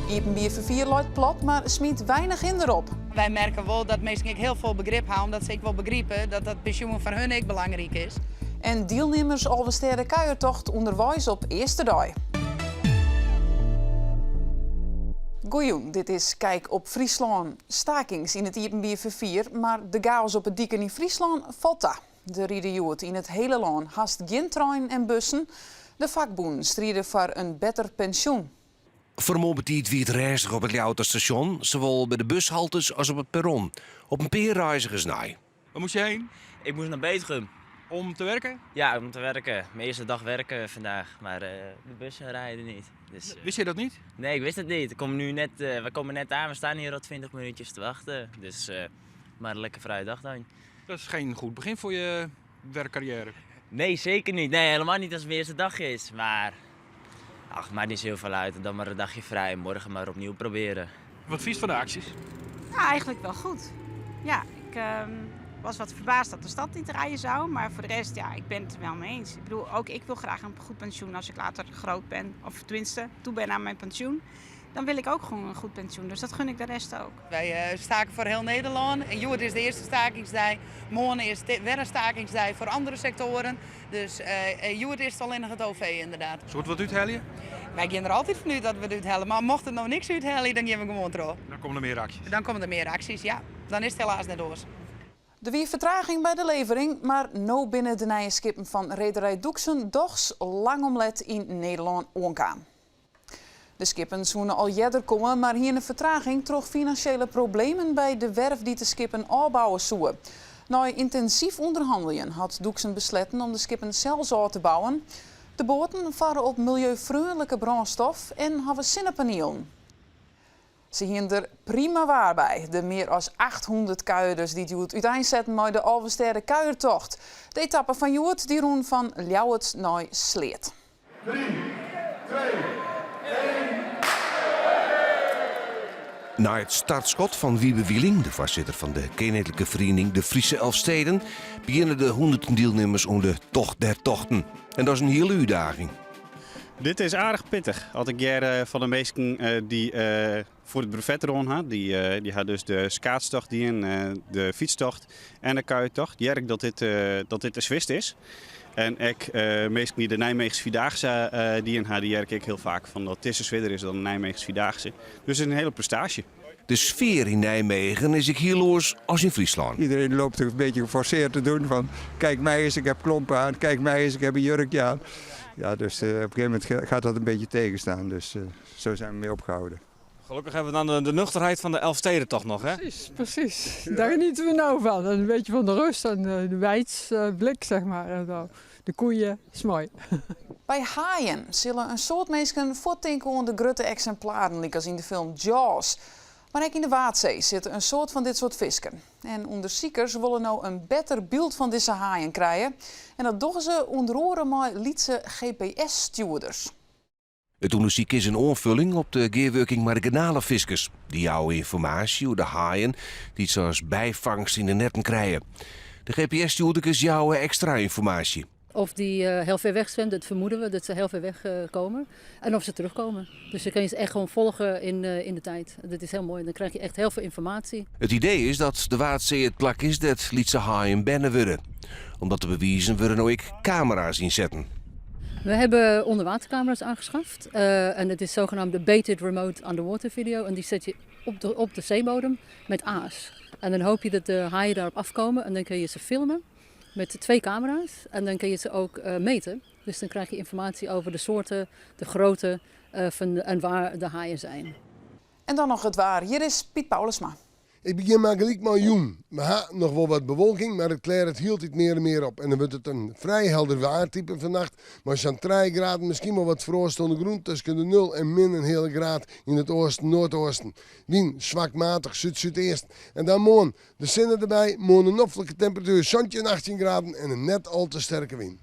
Iepenbier ferfier leit plat, mar smyt weinich hinder op. Wy merke wol dat minsken ek hiel folle begryp ha, omdat se ek wol begripe dat dat pensjoen foar hun ek belangryk is. En dielnimmers Alvestêdekuiertocht ûnderweis op earste dei. Goejûn, dit is Kijk op Fryslân. Stakings yn it iepenbier ferfier, mar de gaos op 'e diken yn Fryslân falt ta. Der ride hjoed yn it hiele lân hast gjin treinen en bussen. De fakbûnen stride foar in better pensjoen. Fan 'e moarn betiid wie it rêstich op it Ljouwerter stasjon, sawol by de bushaltes as op it perron. Op in pear reizgers nei. Waar moest je heen? Ik moest naar Beetgum. Om te werken? Ja, om te werken. Mijn eerste dag werken vandaag, maar de bussen rijden niet. Dus, Wist je dat niet? Nee, ik wist het niet. Ik kom nu net, we komen net aan, we staan hier al 20 minuutjes te wachten. Dus maar een lekker vrije dag dan. Dat is geen goed begin voor je werkcarrière. Nee, zeker niet. Nee, helemaal niet als het mijn eerste dag is. Maar ach, maakt niet zo heel veel uit. Dan maar een dagje vrij. Morgen maar opnieuw proberen. Wat vind je van de acties? Nou, eigenlijk wel goed. Ja, ik was wat verbaasd dat de stad niet rijden zou. Maar voor de rest, ja, ik ben het er wel mee eens. Ik bedoel, ook ik wil graag een goed pensioen als ik later groot ben. Of tenminste, toe ben aan mijn pensioen. Dan wil ik ook gewoon een goed pensioen. Dus dat gun ik de rest ook. Wy stake foar hiel Nederlân. En hjoed is de earste stakingsdei. Moarn is wer in stakingsdei foar andere sektoaren. Dus hjoed is it allinnich it OV ynderdaad. Soe it wat úthelje? Wy gean der altyd fanút dat we it úthelje. Mar mocht it no niks úthelje, dan gean we gewoan troch. Dan komme der mear aksjes? Dan komme der mear aksjes, ja. Dan is it helaas net oars. Der wie fertraging by de levering, mar no binne de nije skippen fan Rederij Doeksen dochs lang om let yn Nederlân oankaam. De skippen soene al earder komme, mar hiene fertraging troch finansjele problemen by de werf dy't de skippen ôfbouwe soe. Nei yntinsyf ûnderhanneljen hat Doeksen besletten om de skippen sels ôf te bouwen. De boaten farre op miljeufreonlike brânstof en hawwe sinnepanielen. Se hiene der prima waar by, de mear as 800 kuierders dy't hjoed úteinsetten mei de Alvestêdekuiertocht. De etappe fan hjoed dy rûn fan Ljouwert nei Sleat. 3, 2, 1. Nei it startskot fan Wiebe Wieling, de foarsitter fan de Keninklike Feriening De Friese Elfsteden, begjinne de hûnderten dielnimmers oan de Tocht der Tochten. En dat is in hiele útdaging. Dit is aardich pittich. As ik hear fan de minsken dy't foar it brevet rûn ha, dy ha dus de skaatstocht dien, de fytstocht en de kuiertocht, hear ik dat dit, dat dit de swierste is. En ek minsken dy't de Nijmeegse Vierdaagse dien ha, dy hear ik ek hiel faak fan dat dizze swierder is dan de Nijmeegse Vierdaagse. Dus it is in hiele prestaasje. De sfear yn Nijmegen is ek hiel oars as yn Fryslân. Iedereen loopt een beetje geforceerd te doen van kijk mij eens, ik heb klompen aan, kijk mij eens, ik heb een jurkje aan. Ja, dus op een gegeven moment gaat dat een beetje tegenstaan. Dus zo zijn we mee opgehouden. Gelukkig hebben we dan de nuchterheid van de Elfstedentocht nog, hè? Precies, precies. Daar genieten we nou van. Een beetje van de rust en de weids blik, zeg maar. En de koeien, is mooi. By haaien sille in soad minsken fuort tinke oan de grutte eksimplaren lykas yn de film Jaws. Mar ek yn de Waadsee sitte in soad fan dit soart fisken. En ûndersikers wolle no in better byld fan dizze haaien krije. En dat dogge se ûnder oare mei lytse GPS-stjoerders. It ûndersyk is in oanfulling op de gearwurking mei de garnalefiskers. Dy jouwe ynformaasje oer de haaien dy't se as byfangst yn de netten krije. De GPS-stjoerderkes jouwe ekstra ynformaasje. Of die heel ver weg zwemt, dat vermoeden we, dat ze heel ver weg komen. En of ze terugkomen. Dus dan kun je ze echt gewoon volgen in de tijd. Dat is heel mooi. Dan krijg je echt heel veel informatie. It idee is dat de Waadsee it plak is dêr't lytse haaien berne wurde. Om dat te bewizen wurde no ek kamera's ynsetten. We hebben onderwatercamera's aangeschaft. En het is zogenaamde baited remote underwater video. En die zet je op de zeebodem met aas. En dan hoop je dat de haaien daarop afkomen. En dan kun je ze filmen met twee camera's. En dan kun je ze ook meten. Dus dan krijg je informatie over de soorten, de grootte van, en waar de haaien zijn. En dan noch it waar. Hjir is Piet Paulusma. Ik begjin mar gelyk mei jûn. We ha noch wol wat bewolking, mar it klearret hieltyd mear en mear op en dan wurdt it in frij helder waartype fannacht mei sa'n trije graden, miskien wol wat froast oan de grûn tusken de nul en min in heale graad yn it oasten noardoasten. Wyn swak matich súd-súdeast. En dan moarn de sinne derby, moarn in noflike temperatuer 17, 18 graden en in net al te sterke wyn.